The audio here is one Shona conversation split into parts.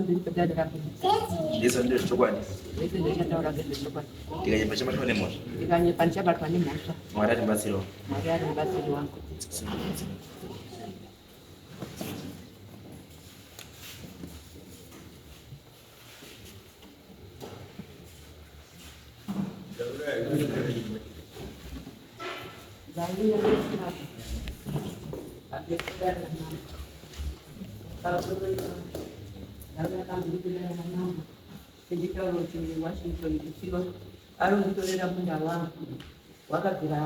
Pamberi pedare rako. Ndizvo ndezvechokwadi. Zvese ndachataura ngezvechokwadi. Ndikanyepa ndichabatwa nemhosva. Ndikanyepa ndichabatwa nemhosva. Mwari ari mubatsiri wangu. Mwari ari mubatsiri wangu. Ndauya ndisina. Pamberi pedare ramambo. Ndauya pamberi pedare ramambo. Ndichitaura kuti Washington Kutsiwa ari kunditorera munda wangu wakabvira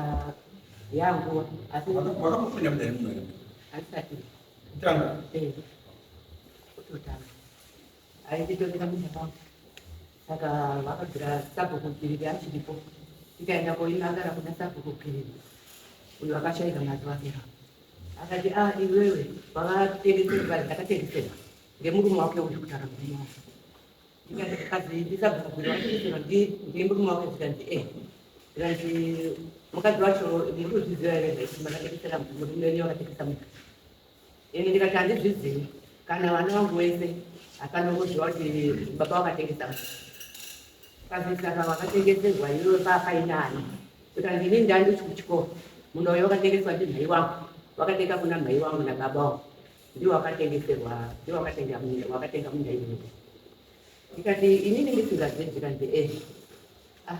yangu asi Wakambopinda mudare muno here? handisati Kutanga. eh, kutotanga ainditorera munda wangu saka vakabvira sabhuku Giriri achiripo tikaenda koimangara kuna sabhuku Giriri uyo akashaika mazuva apera akati a iwewe wakatengeserwa ndakatengeserwa ngemurume wake uyu kutaura murume wake ndikati kazi ndisabhuku Giriri wakatengeserwa ngemurume wake zvikanzi e zvikanzi mukadzi wacho muri kuzviziva here zvaiti makatengesera murume wenyu wakatengesa munda ini ndikati handizvizivi kana vana vangu vese hapana kuziva kuti baba vakatengesa munda kazi saka wakatengeserwa iwewe paapainani kuti inini ndandisi kuchikoro munda uyo wakatengeswa ndimhai wangu wakatenga kuna mhai wangu nababa wangu ndiwo wakatengeserwa ndiwo wakatenga munda wakatenga munda iyoyo ndikati inini ndisingazivi ndikanzi e ah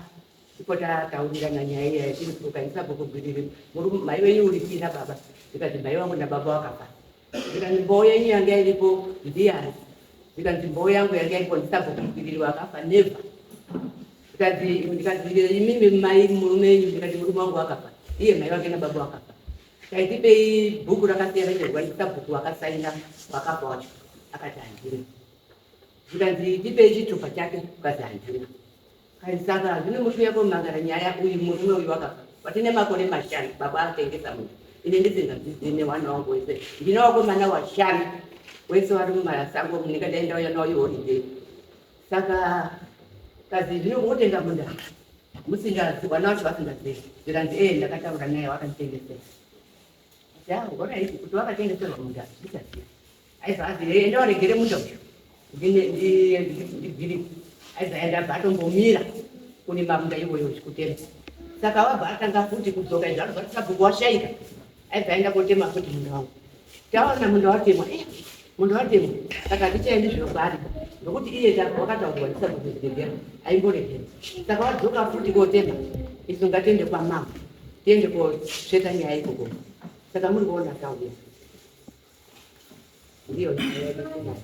tipo tataurirana nyaya iya tiri kukaisa kukugwiriri mhai wenyu uri chii nababa ndikati mhai wangu nababa wakafa ndikati mboo yenyu yanga iripo ndiyani ndikati mboo yangu yanga iripo ndisabvokugwiriri wakafa never ndikati ndikati imimi mai murume wenyu ndikati murume wangu wakafa iye mai wake nababa wakafa taitipei bhuku rakasiyana nyorwa ndisabhuku wakasaina wakafa wacho akati handina zvikanzi tipei chitupa chake ukazi handina saka zvino mushuya komangara nyaya uyu murume uyu wakafa watine makore 5 baba atengesa munhu ine ndisingazizi newana wangu wese ndine wakomana washanu wese wari mumasango munenge ndaenda nawo iholiday saka kazi zvino kungotenga munda musingazi vana vacho vasingazivi zvikanzi ee ndakataura naye wakanditengesera ya alright kuti wakatengeserwa munda ndichaziva aibva azi ee enda waregere munda uyu ndibviri aibva aenda abva atombomira kurima munda iwoyo kutema saka wabva atanga futi kudzoka izvo anobva sabhuku washaika aibva aenda kotema futi munda wangu taona munda watemwa eh, munda watemwa saka hatichaendi zvino kwaari nokuti iye wakataurwa ndisabhuku kuregera aimboregera saka wadzoka futi kotema isu ngatiende kwamambo tiende kotsveta nyaya ikoko saka muri kuona tauya ndiyo nyaya yedu tinayo.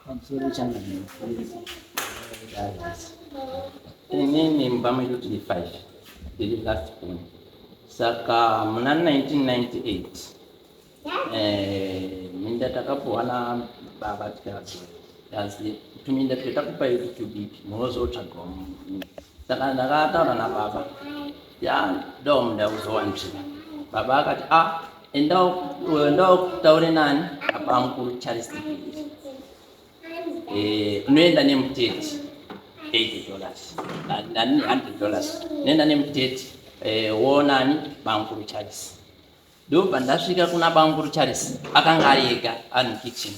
Pamusoro changamire. Inini mumba medu tiri 5 ndiri last born. Saka muna 1998 minda takapuwa nababa tikati asi tuminda tetakupa itu tudiki munozotsvagawo mumwe. Saka ndakataura nababa ya ndo munda kuzowanzvira. Baba akati a enda utaure nani abamukuru Charles Gillis. Unoenda nemuteti $80 nani $100 unoenda nemuteti woonani bamukuru Charles. Ndobva ndasvika kuna bamukuru Charles akanga ari ega ari mukitchen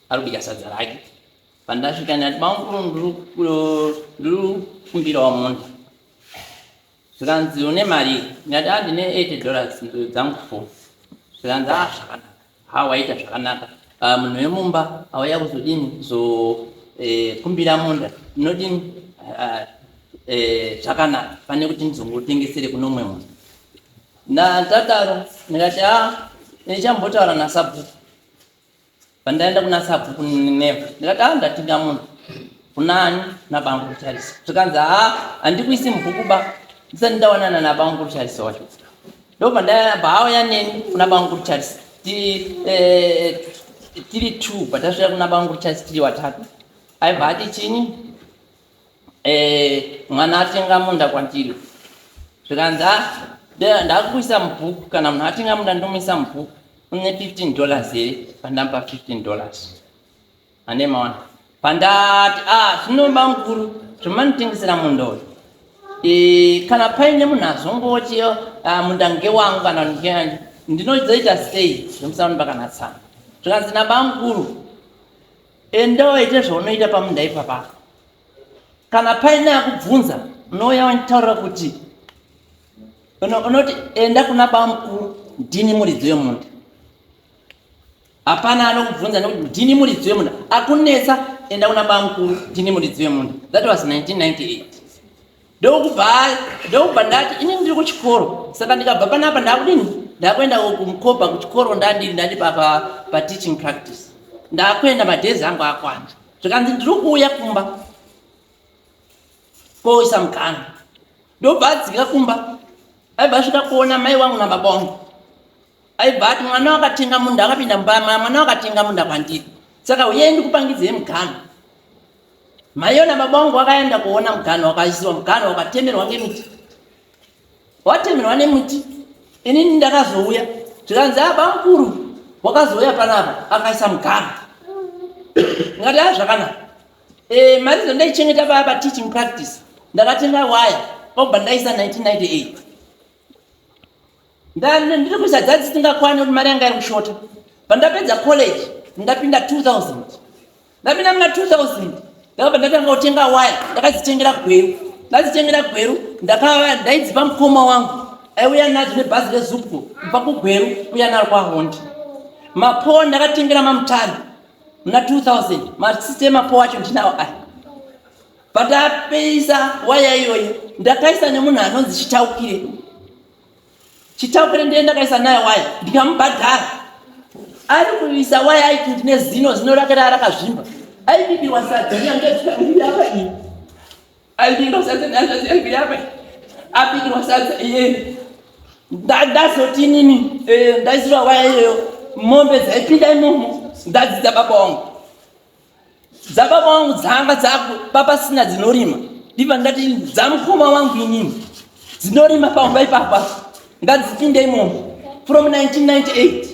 ari kubika sadza rake. Pandasvika ndati bamukuru ndiri kukumbirawo munda. Zvikanzi une mari ndati ah ndine $80 dzangu 4. Zvikanzi ah zvakanaka. Ha waita zvakanaka. Munhu wemumba auya kuzodini kuzokumbira munda ndinodini zvakanaka pane kuti ndizongotengesere kuno umwe munhu. Ndadaro ndikati ah ndichambotaura nasabhuku. Pandaenda kuna sabhuku Neva ndikati ah ndatenga munhu kunani nabangu Charles. Zvikanzi ah handikuisi mubhuku ba ndisati ndawanana nabangu Charles wacho. Ndobva ndabva neni kuna bangu Charles tiri 2 patasvika kuna bangu Charles tiri watatu. Aibva ati chini mwana atenga munda kwandiri. Zvikanzi ah ndakuisa mubhuku kana munhu atenga munda ndomuisa mubhuku une $15 here pandamupa $15 ane maona pandati ah zvino bamukuru zvamanditengesera munda uyu kana paine munhu azongoti munda ngewangu kana ndinozoita sei zvomusaonipa kana tsamba. Zvikanzi nabamukuru, enda waite zvaunoita pamunda ipapa. Kana paine akubvunza, unouya wanditaurira kuti unoti enda kuna bamukuru, ndini muridzi wemunda. Hapana anokubvunza nekuti ndini muridzi wemunda. Akunetsa, enda kuna bamukuru, ndini muridzi wemunda. That was 1998. Ndokubva ndati ini ndiri kuchikoro, saka ndikabva panapa ndakudini, ndakuenda kumukoba kuchikoro, ndandiri ndandi pateaching practice, ndakuenda madhezi angu akwana. Zvikanzi ndiri kuuya kumba koisa mukana. Ndobva adzika kumba, aibva asvika kuona mai wangu nababa wangu, aibva ati mwana wakatenga munda, akapinda mumba, mwana wakatenga munda kwandiri, saka uyai ndikupangidzei mugano. Maiyo nababa wangu wakaenda kuona mugano, wakaisiwa mugano, wakatemerwa ngemiti, watemerwa nemuti. Inini ndakazouya, zvikanzi aba mukuru wakazouya panapa akaisa mugano. Ndikati a zvakanaka. Mari idzo ndaichengeta paya pateaching practice, ndakatenga waya kwakubva ndaisa 1998. Ndiri kuisa dzadzi dzisingakwane kuti mari yanga iri kushota. Pandapedza college ndapinda 2000, ndapinda muna 2000, ndakabva ndatanga kutenga waya, ndakadzitengera Gweru, ndadzitengera Gweru, ndakava ndaidzipa mukoma wangu, aiuya nadzo nebhazi reZupco kubva kuGweru uya naro kwaHondi. Mapowa ndakatengera maMutare muna 2000, masiste emapowa acho ndinawo aya. Pandapisa waya iyoyo ndakaisa nemunhu anonzi Chitaukire. Chitaukire ndiye ndakaisa naye waya, ndikamubhadhara. Ari kuisa waya aiti ndine zino, zino rake raa rakazvimba. Aibikirwa sadza nehanzvadzi apa iyi. Aibikirwa sadza nehanzvadzi yangu apa iyi. Abikirwa sadza iye. Ndazoti inini ndaisirwa waya iyoyo, mombe dzaipinda imomo, ndadzidza baba wangu. Dzababa wangu dzanga dzako papasina dzinorima, ndibva ndati dzamukoma wangu inini dzinorima pamba ipapa ngadzipinde imomo. From 1998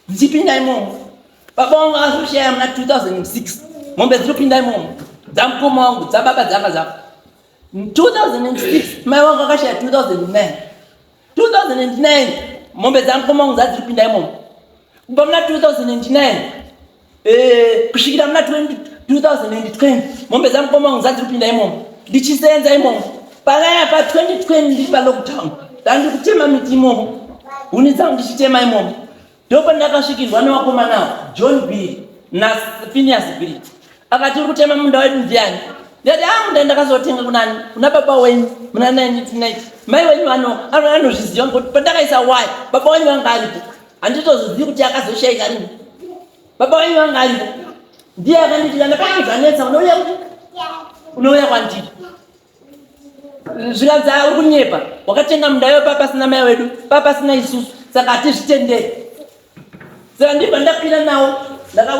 dzichipinda imomo. Baba wangu azoshaya muna 2006, mombe dzinopinda imomo dzamukoma wangu, dzababa dzanga dzako. 2006 mai wangu akashaya 2009. 2009 mombe dzamukoma wangu dzadziri kupinda imomo kubva muna 2009 kusvikira muna 2020, mombe dzamukoma wangu dzadziri kupinda imomo, ndichisenza imomo. Pakaya pa 2020 ndiri palockdown, ndandiri kutema miti imomo, huni dzangu ndichitema imomo, ndopandakasvikirwa nevakomana John Bill naPhineas Bill. Akati uri kutema munda wedu ndiani? Ndikati a munda ndakazotenga kunani, kuna baba wenyu muna 1990. Mai wenyu anozviziva ngokuti pandakaisa waya baba wenyu vanga aripo, handitozozivi kuti akazoshaika rini. Baba wenyu vanga aripo, ndiye akanditi kana pane zvanetsa unouya kuti unouya kwandiri. Zvikanzi uri kunyepa, wakatenga munda iwe papasina mai wedu, papasina isusu, saka hatizvitenderi. Saka ndibva ndakwira nawo,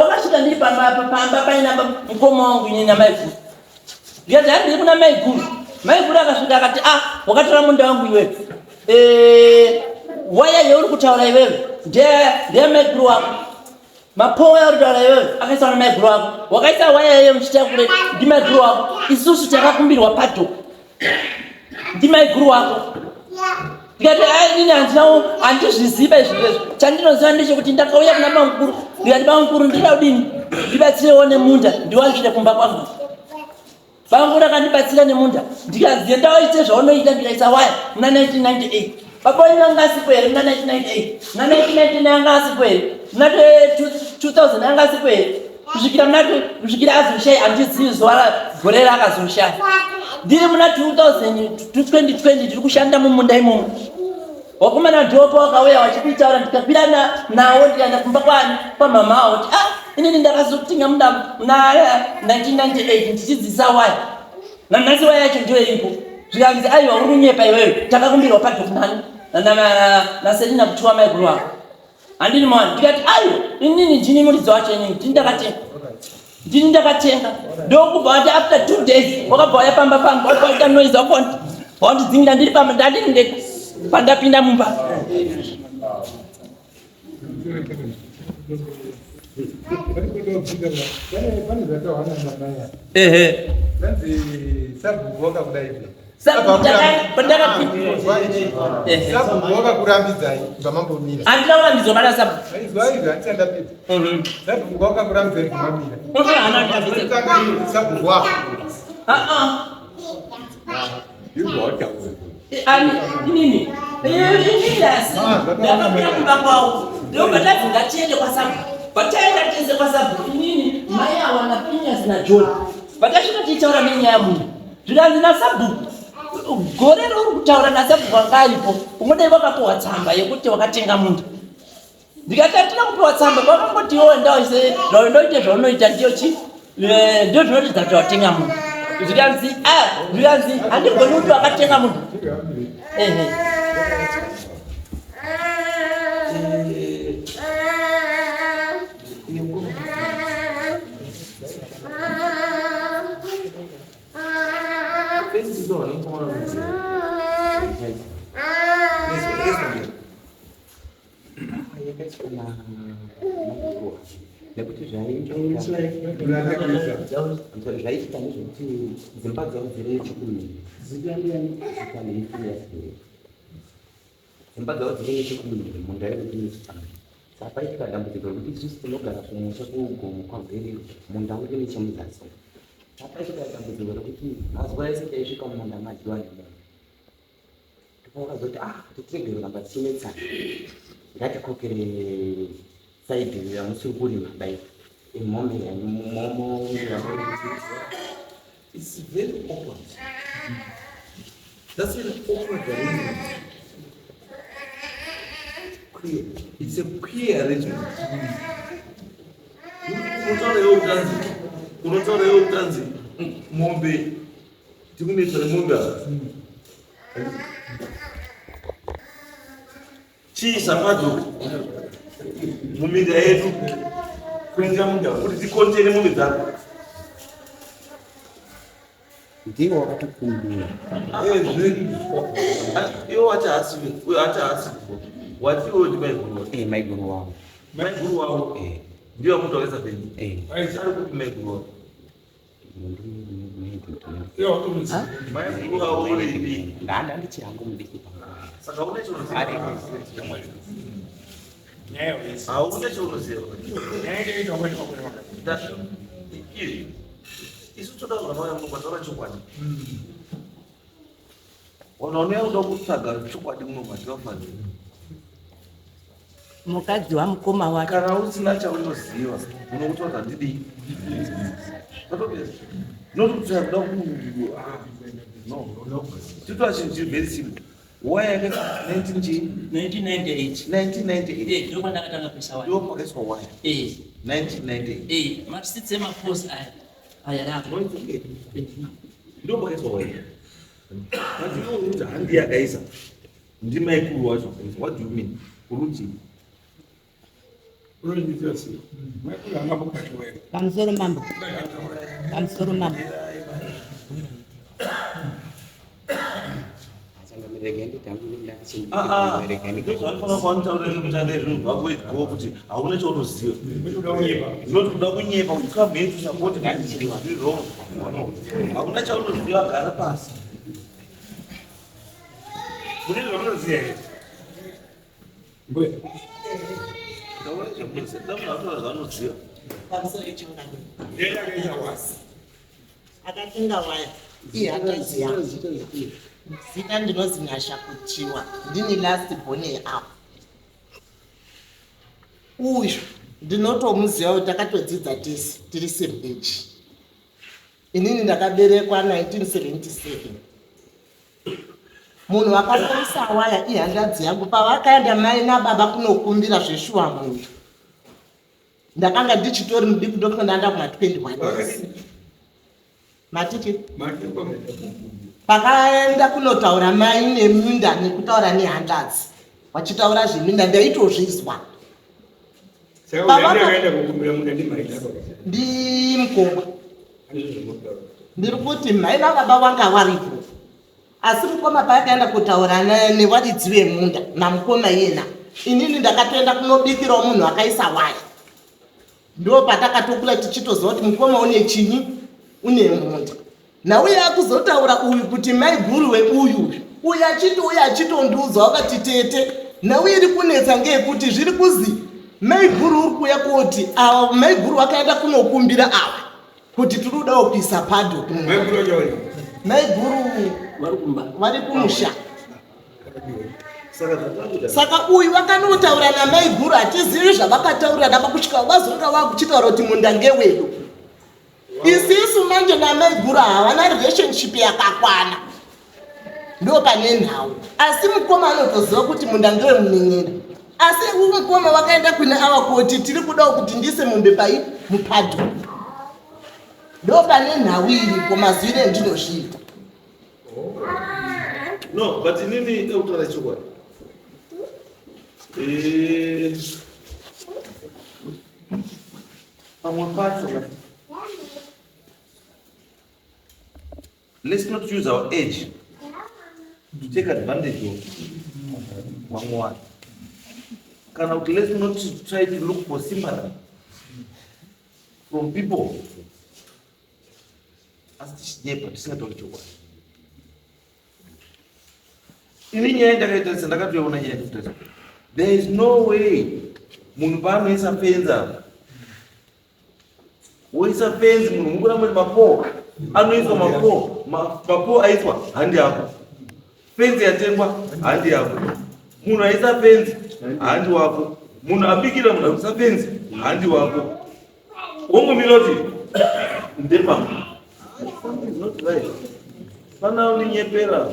wakasvika ndiri pamba paina mukoma wangu ini namaiguru. Ndikati handiri kuna maiguru. Maiguru akasvika akati a wakatora munda wangu iwewe, waya yeuri kutaura iwewe ndeyamaiguru wako, mapowa yauri kutaura iwewe akaiswa namaiguru wako, wakaisa waya iye muchitakure ndimaiguru wako, isusu takakumbirwa padhoko ndimaiguru wako. Ndikati ai inini handinawo, handizviziva izvi izvi, chandinoziva ndechekuti ndakauya kuna bamukuru, ndikati bamukuru ndinoda kudini, ndibatsirewo nemunda ndiwanisvike kumba kwangu. Bamukuru akandibatsira nemunda, ndikaziva ndawaite zvaunoita, ndikaisa waya muna 1998. Baba wenyu anga asipo here muna 1998? Muna 1999 anga asipo here? Muna 2000 anga asipo here? Kusvikira muna kusvikira azoshaya, handizivi zuva gore raakazoshaya. Ndiri muna 2020 ndiri kushanda mumunda imomo. Wakomana ndopo wakauya wachipitaura, ndikakwira nawo ndikaenda kumba kwani kwamama awo, kuti ah inini ndakazotenga munda muna 1998 ndichidzisa waya, nanhasi waya yacho ndiyo iripo. Zvikanzi aiwa uri kunyepa iwewe, takakumbirwa padhokunani naSelina kutiwa maiguru wako, handini mwana. Ndikati aiwa inini ndini muridzi wacho, inini ndini ndakatenga, ndini ndakatenga. Ndokubva wati after 2 days wakabva waya pamba pangu, wakaita noise, wandidzingira ndiri pamba, ndandiri ndega pandapinda mumba. Ehe, sabhuku wakakudaidza. Sabhuku wakakurambidzai kubva mambomira. Handina kurambidzwa bana sabhuku. Izwa izvi handisati ndapedza. Sabhuku wakakurambidzai kubva mamira. Sabhuku wako. Ani inini. Inini asi. Ndakamira kumba kwavo. Ndobva ndati ngatiende kwasabhuku. Pataenda tese kwasabhuku inini mai awa naPinyas naJohn. Patasvika tichitaura nenyaya munhu. Zvikanzi nasabhuku gore rauri kutaura nasabhuku anga aripo ungodai wakapuwa tsamba yekuti wakatenga munda. Ndikati hatina kupiwa tsamba vakangoti iwe ndaise ndoite zvaunoita ndiyo chi ndio zvinoratidza kuti watenga munhu. Zvikanzi ah zvikanzi handigoni kuti wakatenga munhu. Ehe. Nekuti zvaitika ndezvekuti dzimba dzavo dziri chekumhiri, dzimba dzavo dziri nechekumhiri, munda iri nechepamberi. Saka paitika dambudziko rekuti isusu tinogara kumusha kugomo kwaGwerero, munda uri nechemuzasi. Saka paitika dambudziko rekuti mazuva ese taisvika mumunda madyiwa nemombe. Ndopavakazoti ah kuti tirege kuramba tichinetsana, ngatikokere saidhi ramusiri kurima dai imombe momo. It's very awkward. That's an awkward arrangement. Queer. It's a queer arrangement. Unotaura iwe kutanzi, unotaura iwe kutanzi mombe tikunetsa nemombe apa. Chiisa paddock muminda yedu Kuenda munda kuti tikontere mombe dzako. Ndiwo wakatokumbira. Iwe wati haasi, uyo ati haasi. Wati iwe ndi maiguru wako. Maiguru wangu. Maiguru wako. Ndiyo wakuti wakaisa fenzi. Ari kupi maiguru wako? Maiguru wako uripi? Ndanda ndichirango mudiki pangu. Saka une chaunoziva. Hauna chaunoziva. Izvi. Isu toda kuramba mataura chokwadi. Vanhu vanouya kuda kutsvaga chokwadi muno matinofanira. Mukadzi wamukoma wake. Kana usina chaunoziva unokuti vanhu handidii. Tatopedza. Not kuti kuda ku no. Titoa chinhu chiri very simple. Waya yakaiswa 19 chii? 1998. 1998. Ndipo pandakatanga kuisa waya. Ndipo pakaiswa waya. 1998. Marisitsi emaposi aya. Aya rako. No, it's okay. Ndipo pakaiswa waya. But you know kuti handi yakaisa. Ndimaikuru wacho akaisa. What do you mean? Kuruti. Pamusoro mambo. Pamusoro mambo. Ndozvanofanira kwanotaura nekutanga zvinhu zvako izvo kuti hauna chaunoziva. Not kuda kunyepa kuti come here to support me wrong. Hauna chaunoziva, gara pasi. Mune zvaunoziva here? Mbuya. Hauna chaunoziva. Ndamunotaura zvaanoziva. Pamusoro yechingano. Ndiye akaisa wasi. Akatenga waya. Iye hanzvadzi yangu. Zita ndinozi Nyasha Kutiwa. Ndini last born yeapo. Uyu ndinotomuziva kuti takatodzidza tese tiri same age. Inini ndakaberekwa 1977. Munhu akapoisa waya ihanzvadzi yangu. Pavakaenda mai nababa kunokumbira zveshuwa munhu. Ndakanga ndichitori mudiki ndokuti ndaenda kuma 21 years. Matiti pakaenda kunotaura mai neminda nekutaura nehanzvadzi vachitaura zveminda ndaitozvizwa. Ndimukoma. Ndiri kuti mai nababa vanga varipo. Asi mukoma paakaenda kutaura nevaridzi vemunda namukoma iyena, inini ndakatoenda kunobikirawo munhu akaisa waya. Ndo patakatokura tichitoziva kuti mukoma une chinyi, une munda. Nhau yaakuzotaura uyu kuti maiguru weuyu uyu achitouya achitondiudza wakati tete nhau iri kunetsa ngeyekuti zviri kuzi maiguru uri kuuya koti ava maiguru vakaenda kunokumbira ava kuti tiri kudawo kuisa paddock maiguru vari kumusha. Saka uyu vakanotaura namaiguru hatizivi zvavakataurirana pakusvika vazonga vakuchitaura kuti munda ngewedu. Isisu manje namaiguru havana relationship yakakwana, ndo pane nhau. Asi mukoma anotoziva kuti munda ngewe munin'ina, asi mukoma vakaenda kune ava koti tiri kudawo kuti ndiise mombe pai mupadho. Ndo pane nhau iripo mazwire endinozviita. No, but inini ekutaura chokwadi. Eh, pamwe pacho let's not use our age to take advantage of vamwe vanhu kana kuti let's not try to look for sympathy from people asi tichinyepa tisingatauri chokwadi. Ini nyaya ndakaita sendakatoiona nyaya yekuti there is no way munhu paanoisa fenzi apa woisa fenzi munhu mukura muri mapo anoiswa mapo mapo aiswa handi yako fenzi yatengwa handi yako munhu aisa fenzi handi wako munhu abikira munhu akuisa fenzi handi wako wongomira kuti ndepa something is not right pana undinyepera.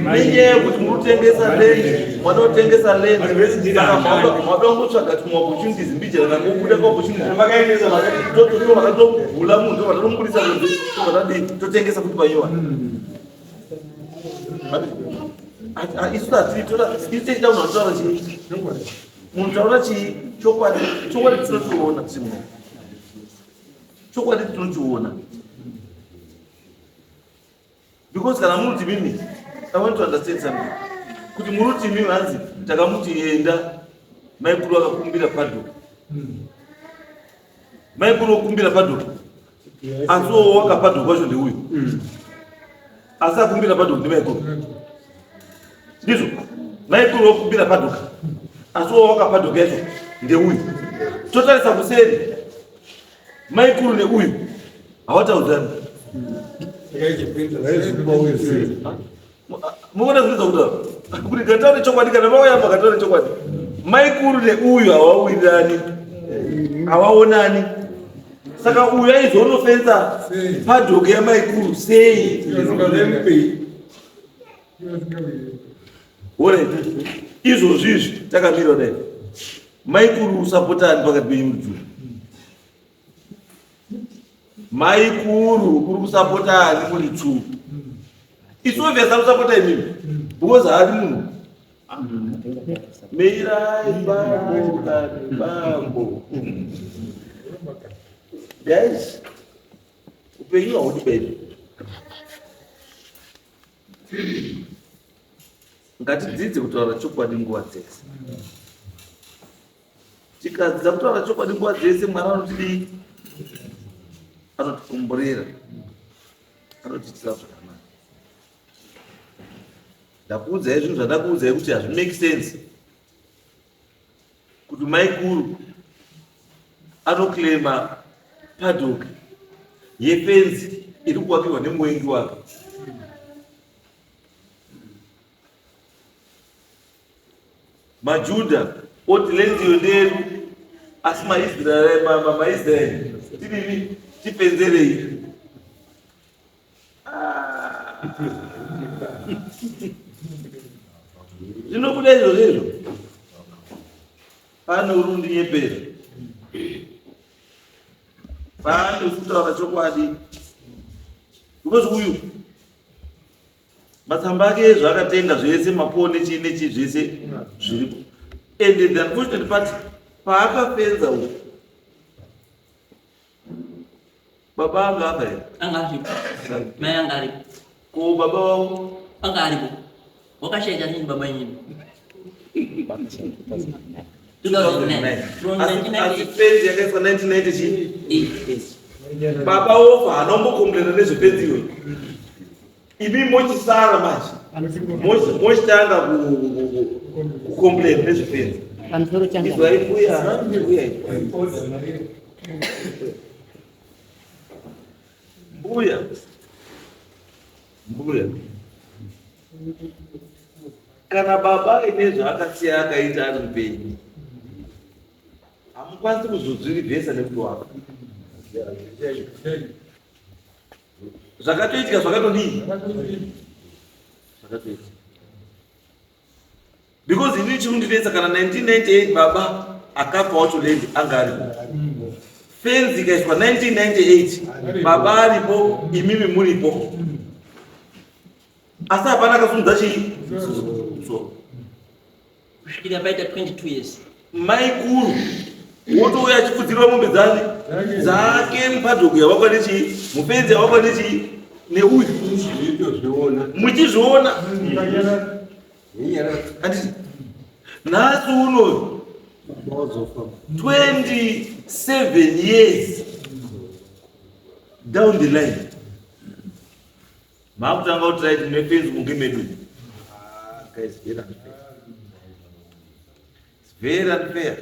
Nenyaya yekuti muri kutengesa land, mwada kutengesa land, mwada kungotsvaga tumwe opportunities mbijana nangobuda kaopportunity totobvula munhu tobva tatomubudisa kunze tobva tadii totengesa kuti panyowa. Isu isu tichida munhu anotaura chii, munhu taura chii chokwadi. Chokwadi tinochiona tiri chokwadi tinochiona because kana muri kuti mimi, I want to understand something, kuti muri kuti mimi hanzi takamuti enda maikuru akakumbira paddock, maikuru okumbira paddock, asi wo wakapaddock wacho ndeuyu, asi akumbira paddock ndimaikuru. Ndizvo maikuru okumbira paddock, asi wo wakapaddock yacho ndeuyu. Totarisa kuseri, maikuru neuyu hawataudzani. Muona zvinoita kutaura kuti gataure chokwadi kana vauya vakataura chokwadi, maikuru neuyu hawawirirani, hawaonani. Saka uyu aizonofensa paddock yamaikuru sei? Alright, izvozvi izvi takamira kudai, maikuru usapotani pakati penyu mudzuru? Maikuru uri kusapota ani muri two? It's obvious akusapota imimi because haadi munhu. Mirai bambo kani bambo. Guys, upenyu haudi baby. Ngatidzidze kutaura chokwadi nguva dzese. Tikadzidza kutaura chokwadi nguva dzese, Mwari anotidii? Anotikomborera, anotiitira zvakanaka. Ndakuudzai zvinhu zvandakuudzai kuti hazvimake sense kuti maikuru anoclaima paddock yefenzi iri kuvakirwa nemuwengi wake. MaJudha oti land iyo ndeyedu, asi maIsraeri tidini tipenzerei. Zvinobuda izvozvo izvo pane uri kundinyepera, pane uri kutaura chokwadi, because uyu matsamba ake zvaakatenga zvese mapuo nechii nechii zvese zviripo. And the unfortunate part, paakafenza uyu baba anga afa here? Anga aripo. Mai anga aripo. Ko baba wavo? Anga aripo. Wakashaika nini baba inini? 2009. Asi fenzi yakaiswa 1990 chii? Baba wofa haana kumbokomplena nezvefenzi iyoyi. Imi mochisara manje mochitanga kucomplain nezvefenzi. Pamusoro changa. Izwai mbuya, mbuya. Mbuya. Mbuya. Kana baba aine zvaakasiya akaita ari mupenyu, hamukwanisi kuzozvirivhesa nekuti wafa. Zvakatoitika zvakatodii? Zvakatoitika. Because ini chirundinetsa kana 1998 baba akafa wacho land anga aripo. Fenzi ikaiswa 1998 baba aripo, imimi muripo. Asi hapana akasumudza chii? So kusvikira paita 22 years. Maikuru wotouya achifudzirwa mombe dzani dzake mupadhoku yavakwa nechii, mufenzi yavakwa nechii neuyu muchizviona. Handiti nhasi uno 27 years down the line maakutanga kuti right nefenzi kunge medu. Ah, guys, very unfair. It's very unfair.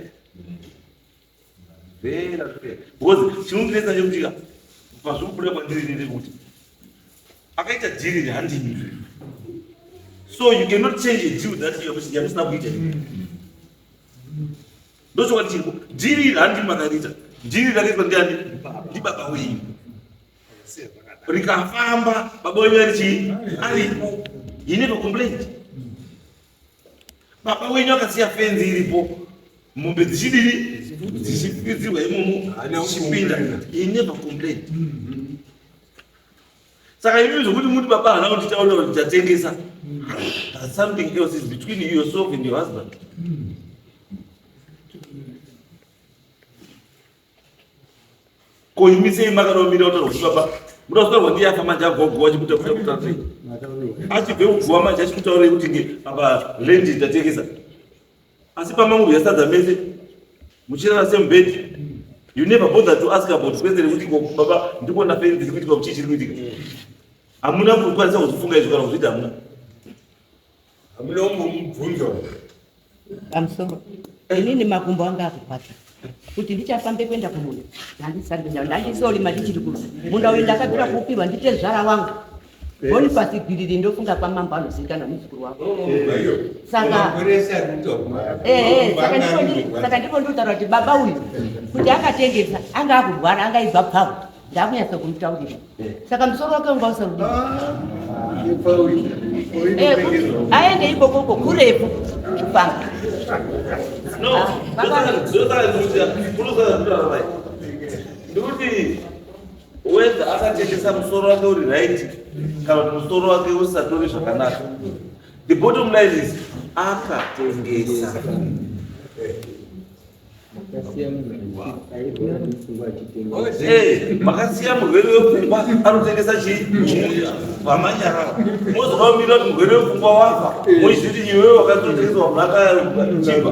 Very unfair. Because chinondinetsa chekuti pazviri kubuda kwandiri ndechekuti akaita dhiri rehandini. So you cannot change a deal that you yamusina kuita. Ndochokwadi chiripo. Dhiri iri handini makariita. Dhiri rakaitwa ndiani? Ndibaba wenyu. Rikafamba baba wenyu ari chii? Aripo. He never complained. Baba wenyu akasiya fenzi iripo. Mombe dzichidini? Dzichifidzirwa imomo dzichipinda. He never complained. Saka imi zvokuti muti baba haana kunditaurira kuti tatengesa. That's something else is between you yourself and your husband. Ko imi sei makadomira kutaura kuti baba muda kutaurwa ndiye afa manje agogowa achikuta kuta kuta sei? Achibve kugowa manje achikutaurei kuti nge baba land ndatengesa. Asi pamangudya sadza mese muchirara semubhedhi. You never bother to ask about kwese kuti ko baba ndikuona fenzi iri kuitika chii chiri kuitika. Hamuna kukwanisa kuzvifunga izvo kana kuzviita hamuna. Hamuna kumbomubvunza. Pamusoro inini makumbo anga akurwadza kuti ndichafambe kuenda kumunda. Ndandisolima ndichiri kuno munda uyu ndakabvira kuupirwa nditezvara wangu Boniface Gwiriri, ndofunga kwamambo anozivikanwa muzukuru wavo. Saka saka ndipo ndikutaura kuti baba uyu kuti akatengesa anga akurwara anga aibva pavo ndakunyatsa kumutaurira. Saka musoro wake unga usarudi aende ikokoko kurefu kufamba. No, ndikuti whether akatengesa musoro wake uri right kana kuti musoro wake usatori zvakanaka, the bottom line is akatengesa. Makasiya murwere wepfungwa anotengesa chii vamanyarara mozokamira kuti murwere wepfungwa wafa mochizviti iwewe wakatotengeswa munhu akachimba.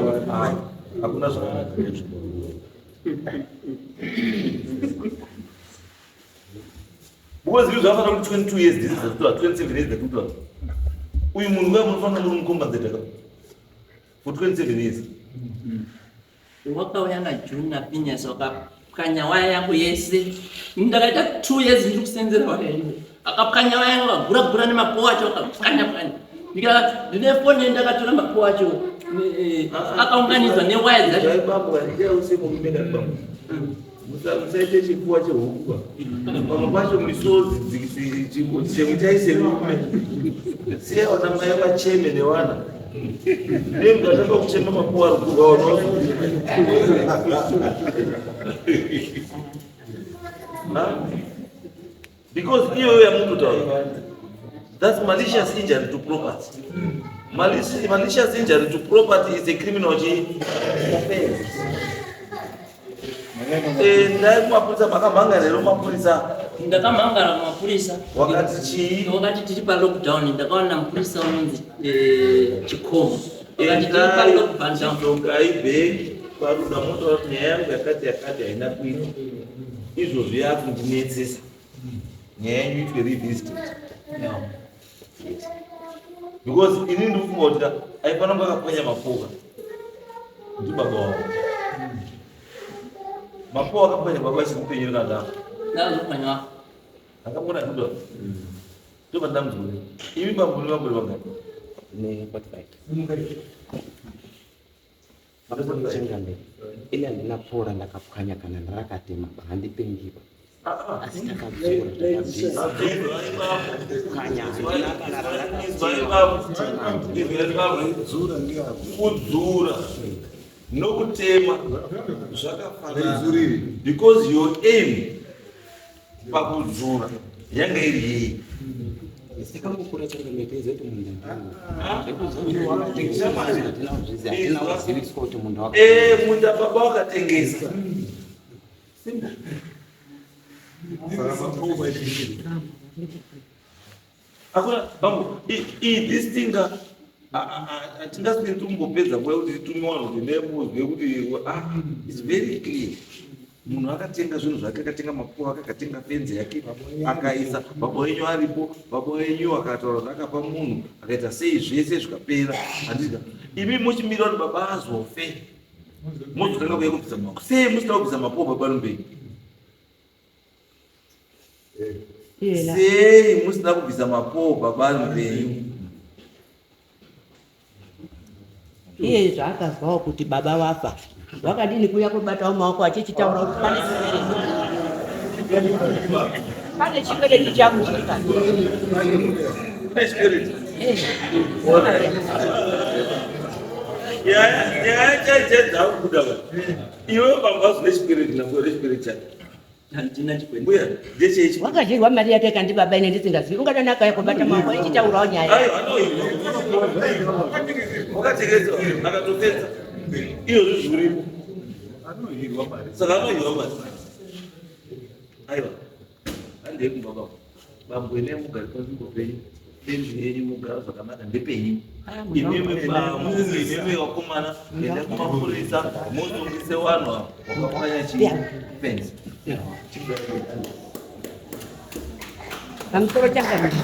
Hakuna zvakanaka because izvi zvafanira kuti 22 years this is 27 years ndatutora uyu munhu uya munofanira muri mucompensate ka for 27 years. Wakauya naJune naPhineas wakapwanya waya yangu yese. Ndakaita 2 years ndiri kusenzera waya iyoyo. Akapwanya waya yangu akagura gura nemapowo acho akapwanya pwanya. Ndine foni ndakatora mapowo acho akaunganidzwa newaya dzacho. Musaite chipfuwa chehuku pamwe pacho misodzi chemwe chaiserume siya vana mai vacheme nevana nemukatanga kuchema mapuwa ari kurwa. Ona, because iyoyo yamutotaura, that's malicious injury to property. Malicious injury to property is a criminal offense. Endai kumapurisa, makamhangara here mapurisa? Ndakamhangara kumapurisa. Wakati chii? Wakati tiri palockdown ndakawana mupurisa unonzi Chikomo. Vakati tiri pano kubva Dzokai back kwaruda motaura kuti nyaya yangu yakati yakati haina kuitwa. Izvozvi yakundinetsesa. Nyaya yenyu itwe revisited. Yes. Because ini ndikufunga kuti aifanira kunge akapwanya mapoka. Ndibaba wavo. Mapoka akapwanya baba achiri mupenyu kana Ndazopwanywa. Akamona ndo. Ndobva ndamuzwa. Imi bambo muri makore mangani? Ne 45. Changamire, ini handina pfuura ndakapwanya kana ndarakatema, handipengiba, asi takadzura, takabvisa, pwanya handina kana Kudzura nokutema zvakafanana because your aim pakudzura yanga iri yei? Takangokura changamire, teiziva kuti munda ndiwo, hatina kuziviswa kuti munda waka Munda baba wakatengesa. Simple. Hakuna bambo, this thing hatingasweri tombopedza nguva yekuti titume vanhu kuti ndemuzwe kuti it's very clear. Munhu akatenga zvinhu zvake, akatenga mapuwa ake, akatenga fenzi yake, akaisa baba wenyu aripo, baba wenyu akataura kuti akapa munhu, akaita sei, zvese zvikapera. Handika imi muchimirira kuti baba azofe mozotanga kuya kubvisa mapuwa. Sei musina kubvisa mapuwa baba nombei? Sei musina kubvisa mapuwa baba nombenyu? Iye zvaakazwawo kuti baba wafa, wakadini kuuya kubatawo maoko achichitaura kuti pane chikwereti, pane chikwereti changu chiri pano? Pane chikwereti. Nyaya chaichai dzakubuda va iwe bamba azune chikwereti nambuya nechikwereti chake. Handina chikwereti. Mbuya, ndecheichi? Wakadyirwa mari yake kandi baba ine ndisingazivi, ungadani akauya kubata maoko achichitaurawo nyaya. Aiwa, wakatengesa akatopedza, izvozvi zviripo, saka anohirwa mari. Aiwa, handei kumba baba. Bambo, endai mugare panzvimbo penyu, benzi yenyu, mugara zvakanaka, ndepenyu. Imimi bambo, imimi vakomana, endai kumapurisa mosungise vanhu ava wakapwanya chifenzi. Pamusoro changamire.